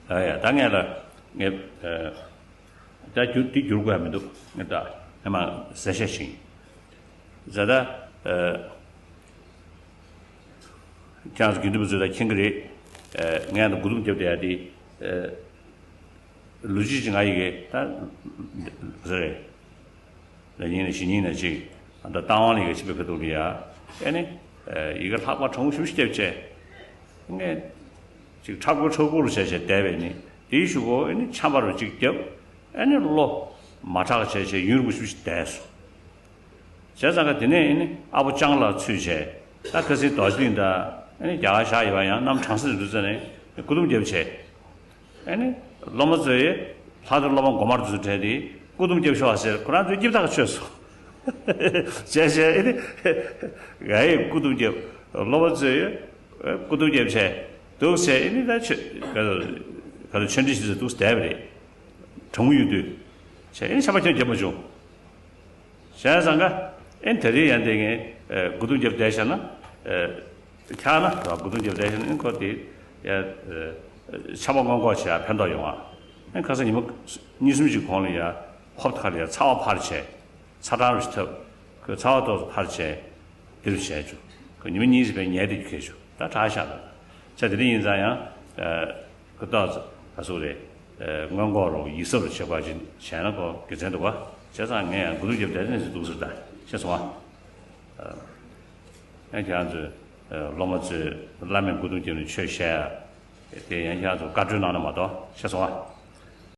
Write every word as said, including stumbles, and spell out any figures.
ཨ་ཡ་ད་ངས་ལ་ངས་ཨ་ད་རྒྱུ་འདི་བསྒྱུར་དགོས་ཡ་མི་འདུག་ངས་ད་ཧེ་མ་གསལ་བཤད་ཞིག་ཡིན། ཟེར་ད་ཨ་ཁྱེད་རང་ཚོ་དགེ་འདུན་པ་ཚོས་ད་མཁྱེན་གྱི་རེད། ཨ་ངས་ད་མགོ་རྡུང་རྒྱབ་བསྡད་ཡ་དེ་ཨ་ལོ་རྒྱུས་ཅིག་ང་ཡི་གེ་ད་ཟེར་རེད། ལ་ཉིན་ནས་ཞི་ཉིན་ནས་ཅིག་ཨ་ད་བཏང་བ་ལ་ཡི་གེ་ཆིབས་པའི་ཁ་ཐུག་ལ་ཡ་ཨེ་ནི་ཡི་གེ་ལྷག་པ་གྲང་མོ་ཞུ་ཞུ་བརྒྱབ་བྱས་ངས་ཅིག་ཁྲག་ཁུར་ཁྲག་ཁུར་བྱས་བྱས་བསྡད་པས་ནི་དེའི་གཞུག་གུ་ཨེ་ནི་ཆམ་པ་རུ་ཅིག་བརྒྱབ་ཨེ་ནི་བློ་མ་དྲག་བྱས་བྱས་ཡུན་རིང་པོ་ཞུ་ཞུ་བསྡད་སོང་། བྱས་ཙང་ཀ་དེ་ནས་ཨེ་ནི་ཨ་ཕོ་ལྕང་ལ་ཚུད་བྱས་ད་ཁ་སང་རྡོ་རྗེ་གླིང་ད་ཨེ་ནི་རྒྱ་གར་བཞག་ཡོད་པ་ཡང་གནམ་གྲང་ས་རུ་ཙ་ནས་སྐུ་གདུང་བརྒྱབ་བྱས། ཨ་ནི་སློབ་མ་ཚོས་ལྷག་ཏུ་སློབ་མ་མགོ་དམར་དེ་ཚོ་གྲས་དེ་སྐུ་གདུང་རྒྱབ་ཤོག་ཟེར་ཁོ་རང་ཚོའི་སྐྱིབས་ཐག་ཆོད་སོང་། བྱས་བྱས་ཨ་ནི་ང་ཡིས་སྐུ་གདུང་རྒྱབ། སློབ་མ་ཚོས་སྐུ་གདུང་རྒྱབ་བྱས་འདུག་ཟེར་ཨ་ནི་ད་ཆོས་ག་ཚོད་ག་ཚོད་ཆོས་འབྲེལ་ཞིག་ཚོས་འདུག་བསྡད་པ་རེད། གྲང་མོ་ཡོད་དུས། བྱས་ཨ་ནི་ཆམ་པ་ཁྱོན་རྒྱབ་མ་བྱུང་། བྱས་ཙང་ཀ་ཨེ་ད་རེས་ཡང་དེ་ངས་ཨེ་མགོ་རྡུང་རྒྱབ་བསྡད་བཞག་ན་ཨེ་ཁྱག་ན་མགོ་རྡུང་རྒྱབ་བསྡད་བཞག་ན་ཨེ་ཁོ་དེ་ཡ་ཨེ་ཆམ་པ་སྔོན་འགོག་བྱེད་ཡ་ཕན་ཐོགས་ཡོང་ཨ། ཨེ་ཁ་སང་ཉི་མ་གཉིས་གསུམ་ཅིག་གོང་ལ་ཡ་ཧོབ་ཁ་ལ་ཡ་ཚ་བ་འཕར་བྱས་ཚ་གྲང་རུ་ཞིག་ཐབས་ཁོས་ཚ་བ་ཏོག་ཙམ་འཕར་བྱས་དེ་རུ་བྱས་བཅུག་ཁོས་ཉི་མ་གཉིས་ཙམ་པའི་ཉལ་དེ་རྒྱུ་ཁས་བཅུག་ད་དྲག་ཤག་ད། བྱས་དེ་འདྲ་ཡིན་ཙང་ཡང་ཨེ་ཁོ་ཏོག་ཙམ་ག་ཟུག་རེད། སྔོན་འགོག་རོགས་ཡིད་གཟབ་རོགས་བྱེད་པ་ཅིག་བྱས་ན་ཁོ་དགེ་མཚན་འདུག་བ། བྱས་ཙང་ངས་ཡང་མགོ་རྡུང་རྒྱབ་བསྡད་ནས་འདུག་ཟེར་ད་ཤེས་སོང་ཨ། ཡང་ཁྱེད་རང་ཚོས་སློབ་མ་ཚོས་བླ་མའི་མགོ་རྡུང་རྒྱབ་ནས་ཆོས་བཤད་ཡ་དེ་ཡང་ཁྱེད་རང་ཚོ་བཀའ་འཁྲོལ་གནང་ན་མ་གཏོགས་ཤེས་སོང་ཨ།